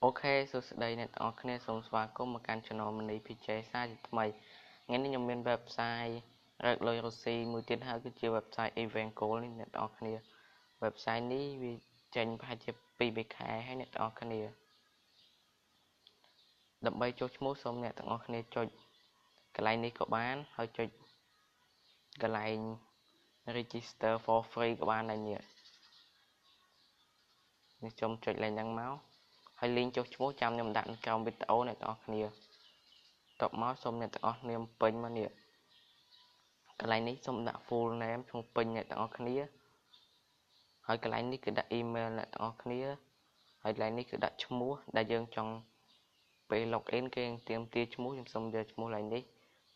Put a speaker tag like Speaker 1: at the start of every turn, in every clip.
Speaker 1: OK សួស្តីអ្នកទាំងអស់គ្នាសូមស្វាគមន៍មកកាន់ Channel Money PJ សាជាថ្មីថ្ងៃនេះខ្ញុំមាន website រកលុយរុស្ស៊ីមួយទៀតហើយគឺជា website Event Gold នេះអ្នកទាំងអស់គ្នា website នេះវាចេញប្រហែលជា2-3ខែហើយអ្នកទាំងអស់គ្នាដើម្បីចុះឈ្មោះសូមអ្នកទាំងអស់គ្នាចុចកន្លែងនេះក៏បានហើយចុចកន្លែង register for free ក៏បានដែរនេះនេះចុចលេខហ្នឹងមកហើយលីងចុះឈ្មោះចាំខ្ញុំដាក់នៅក្រោមវីដេអូអ្នកទាំងអស់គ្នាតបមកសូមអ្នកទាំងអស់គ្នាពេញមកនេះកន្លែងនេះសូមដាក់ full name ឈ្មោះពេញអ្នកទាំងអស់គ្នាហើយកន្លែងនេះគឺដាក់ email អ្នកទាំងអស់គ្នាហើយកន្លែងនេះគឺដាក់ឈ្មោះដែលយើងចង់ពេល log in គេទាមទារឈ្មោះខ្ញុំសូមយកឈ្មោះកន្លែងនេះ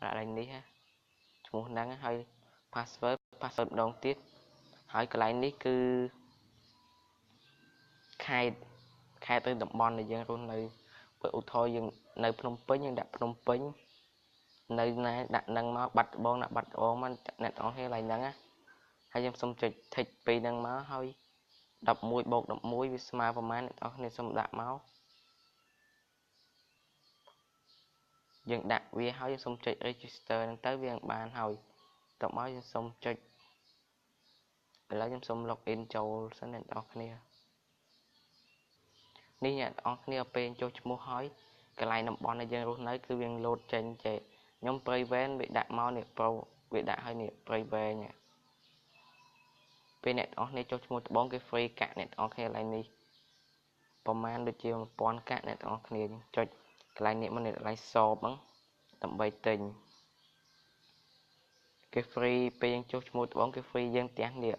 Speaker 1: ដាក់កន្លែងនេះឈ្មោះហ្នឹងហើយ password ម្ដងទៀតហើយកន្លែងនេះគឺខេត្តឬតំបន់ដែលយើងរស់នៅបើឧទាហរណ៍យើងនៅភ្នំពេញយើងដាក់ភ្នំពេញនៅណាដាក់នឹងមកបាត់ដបងដាក់បាត់ដបងមកអ្នកទាំងអស់គ្នាកន្លែងហ្នឹងណាហើយខ្ញុំសូមចុច tick ពីហ្នឹងមកហើយ11បូក11វាស្មើប្រហែលអ្នកទាំងអស់គ្នាសូមដាក់មកយើងដាក់វាហើយយើងសូមចុច register ហ្នឹងទៅវានឹងបានហើយតមកយើងសូមចុចឥឡូវខ្ញុំសូម log in ចូលសិនអ្នកទាំងអស់គ្នានេះអ្នកទាំងអស់គ្នាពេលចុះឈ្មោះហើយកន្លែងតំបន់ដែលយើងរស់នៅគឺវាលោតចេញចេះខ្ញុំព្រៃវែងវាដាក់មកនេះប្រូវាដាក់ឲ្យនេះព្រៃវែងពេលអ្នកទាំងអស់គ្នាចុះឈ្មោះត្បូងគេ free កាក់អ្នកទាំងអស់គ្នាកន្លែងនេះប្រហែលដូចជា1000កាក់អ្នកទាំងអស់គ្នាចុចកន្លែងនេះមកនេះកន្លែង shop ហ្នឹងដើម្បីទិញគេ free ពេលយើងចុះឈ្មោះត្បូងគេ free យើងផ្ទះនេះ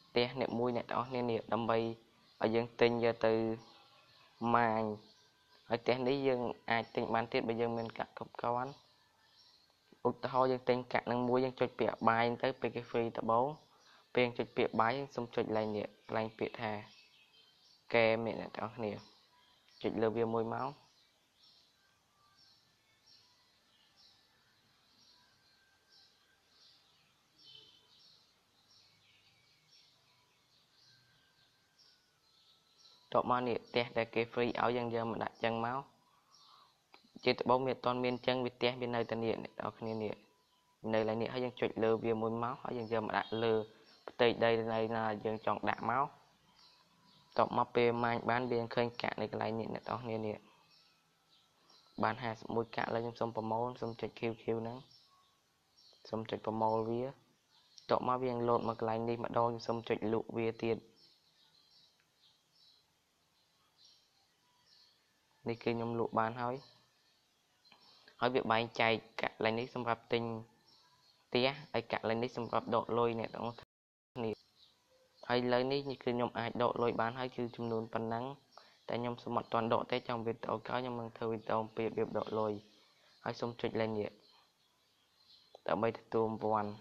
Speaker 1: ផ្ទះអ្នកមួយអ្នកទាំងអស់គ្នានេះដើម្បីឲ្យយើងទិញយកទៅម៉ាញហើយផ្ទះនេះយើងអាចទិញបានទៀតបើយើងមានកាក់គ្រប់គ្រាន់ឧទាហរណ៍យើងទិញកាក់នឹងមួយយើងចុចពាក្យបាយទៅពេលគេ free ត្បូងពេលយើងចុចពាក្យបាយយើងសូមចុចកន្លែងនេះកន្លែងពាក្យថាកែមនេះអ្នកទាំងអស់គ្នាចុចលើវាមួយមកតបមកនេះផ្ទះដែលគេ free ឲ្យយើងយកមកដាក់ចឹងមកជាត្បូងវាអត់ទាន់មានចឹងវាផ្ទះវានៅតែនេះអ្នកនរគ្នានេះនៅឡើយនេះហើយយើងចុចលើវាមួយមកហើយយើងយកមកដាក់លើផ្ទៃដីនៅណាយើងចង់ដាក់មកតបមកពេលម៉ាញបានវាឃើញកាក់នៅកន្លែងនេះអ្នកនរគ្នានេះបាន51កាក់ឡើយខ្ញុំសូមប្រមូលសូមចុច QQ ហ្នឹងសូមចុចប្រមូលវាតបមកវានឹងលោតមកកន្លែងនេះម្ដងខ្ញុំសូមចុចលក់វាទៀតនេះគឺខ្ញុំលក់បានហើយហើយវាបែងចែកកាក់កន្លែងនេះសម្រាប់ទិញផ្ទះហើយកាក់កន្លែងនេះសម្រាប់ដកលុយអ្នកទាំងអស់គ្នាហើយលើនេះគឺខ្ញុំអាចដកលុយបានហើយគឺចំនួនប៉ុណ្ណឹងតែខ្ញុំសូមអត់ទាន់ដកទេចាំវីដេអូក្រោយខ្ញុំនឹងធ្វើវីដេអូអំពីរបៀបដកលុយហើយសូមចុចលេខនេះដើម្បីទទួលរង្វាន់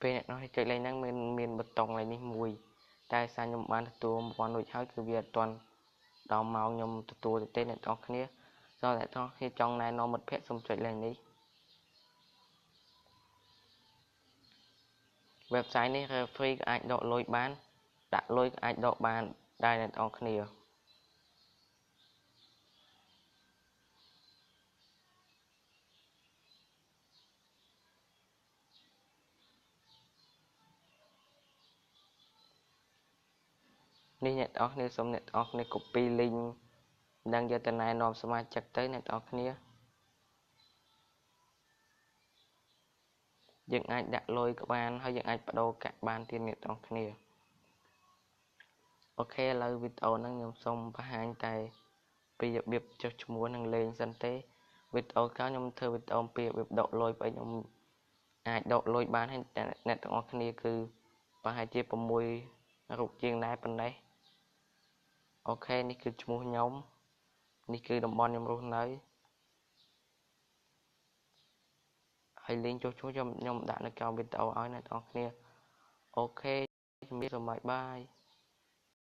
Speaker 1: ពេលអ្នកនោះចុចលេខហ្នឹងមានប៊ូតុងលេខនេះមួយតែសារខ្ញុំបានទទួលរង្វាន់រួចហើយគឺវាអត់ទាន់ដល់ម៉ោងខ្ញុំទទួលទេអ្នកទាំងអស់គ្នាសូមអ្នកទាំងអស់គ្នាចង់ណែនាំមិត្តភ័ក្តិសូមចុចលេខនេះ website នេះ free ក៏អាចដកលុយបានដាក់លុយក៏អាចដកបានដែរអ្នកទាំងអស់គ្នានេះអ្នកទាំងអស់គ្នាសូមអ្នកទាំងអស់គ្នា copy link និងយកទៅណែនាំសមាជិកទៅអ្នកទាំងអស់គ្នាយើងអាចដាក់លុយក៏បានហើយយើងអាចបដូរកាក់បានទៀតអ្នកទាំងអស់គ្នាOK ឥឡូវវីដេអូហ្នឹងខ្ញុំសូមបង្ហាញតែពីរបៀបចុះឈ្មោះនិងលេងសិនទេវីដេអូក្រោយខ្ញុំធ្វើវីដេអូអំពីរបៀបដកលុយបើខ្ញុំអាចដកលុយបានហើយអ្នកទាំងអស់គ្នាគឺប្រហែលជា6រូបជាងដែរប៉ុណ្ណេះOK នេះគឺឈ្មោះខ្ញុំនេះគឺតំបន់ខ្ញុំរស់នៅហើយលេងចុះឈ្មោះខ្ញុំដាក់នៅក្រោមវីដេអូឲ្យអ្នកទាំងអស់គ្នាOK ជំរាបសូម bye bye.